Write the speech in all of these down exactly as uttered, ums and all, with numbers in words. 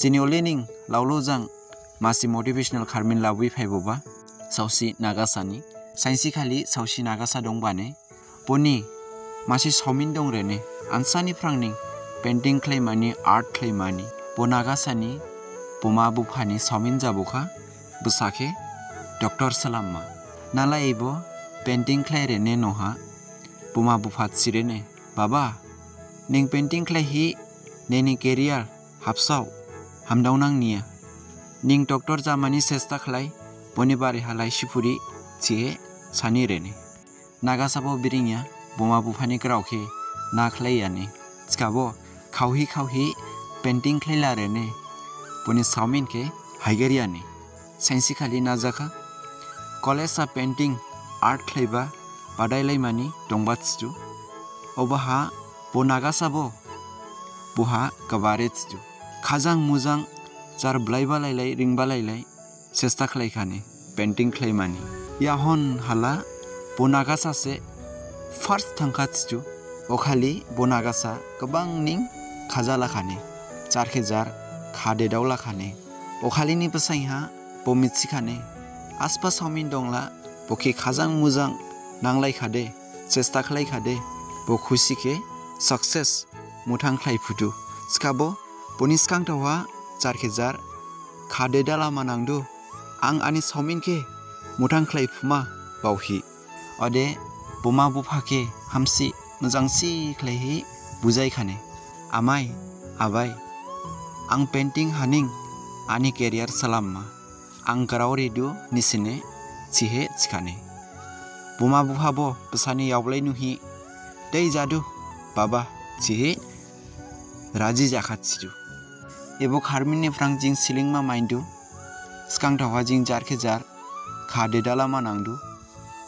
Jini olening laolo jang masi motivational kharmin labuhi phaiboba, saosi nagasa ni. Sainsi khali saosi nagasa dongbane, boni masi saomin dong rene, ansa ni phrang ning painting khlaimani, art khlaimani. Bo nagasa ni buma bupha ni saomin jabokha, bsa khe doctor slamma. Nalaibo painting khlai rene noha, buma bupha thi rene, "Baba, ning painting khlaihi nini career habsao hamdaonang niya. Ning doctor jamani sesta khlai, boni bari halai siphuri," thihi sani rene. Nagasa bo biringya, buma bupha ni grao khe na khlaiyane. Thikhabo khaohi khaohi painting khlaila rene, boni saomin khe haigeryane. Sainsi khali najakha, college ha painting, art khlaiba badailaimani dongba thidu. Obaha bo nagasa bo boha gabare thidu. Khajang mujang jar blaiba lailai, ringba lailai, sesta khlaikhane painting khlaimani. Yahon hala bo nagasa se first thangkha thidu. Okhali bo nagasa gabang ning khaja lakhane, jar khe jar khade dao lakhane. Okhali ni bsaingha bo mithikhane, asba saomin dongla, bo khe khajang mujang nanglaikhade, sesta khlaikhade, bo khusi khe success muthang khlaiphudu. Thikhabo boni sgangthaoha jar khe jar khade dalama nangdu, ang ani saomin khe muthang khlaiphuma baohi. Ode buma bupha khe hamsi mojangsi khlaihi bujaikhane, "Amai, abai, ang painting haning ani career slamma, ang grao ridu nisine," thihi thikhane. Buma bupha bo bsani yaoblai nuhi, "Dei jadu, baba," thihi raji jakha thidu. Ebo kharmin ni phrang jing slingma maidu, sgangthaoha jing jar khe jar khade dalama nangdu.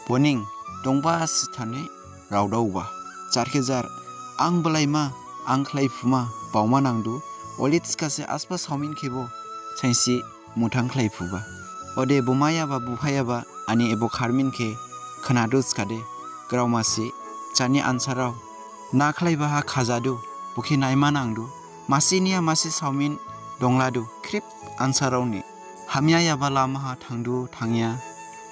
Boning dongba sithane raodaoba. Jar khe jar ang blaima, ang khlaiphuma baoma nangdu. Olei thikhase asba saomin khebo sainsi muthang khlaiphuba. Ode bumayaba buphayaba ani ebo kharmin khe khnadu thikhade, grao masi, jarni ansarao na khlaibaha khajadu, bo khe naima nangdu. Masi niya masi saomin dongladu, khrip ansarao ni. Hamyayaba lamaha thangdu thangya,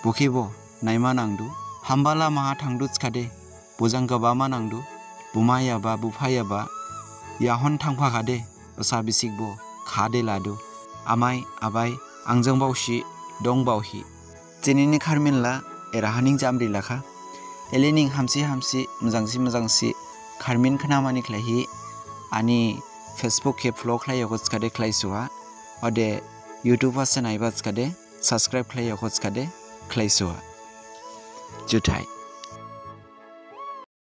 bo khebo naima nangdu. Hamba lamaha thangdu thikhade, bojang gabama nangdu. Bumayaba buphayaba yahon thangphakhade, bsa bisik bo khade ladu, "Amai, abai, ang jang baosi dong baohi." Dinini kharmin la eraha ning jamri lakha. Elei ning hamsi hamsi, mojangsi mojangsi kharmin khnamani khlaihi ani Facebook khe follow khlaiyakho thikhade khlaisuha. Ode YouTube ha se naiba thikhade subscribe khlaiyakho thikhade khlaisuha. Juthai.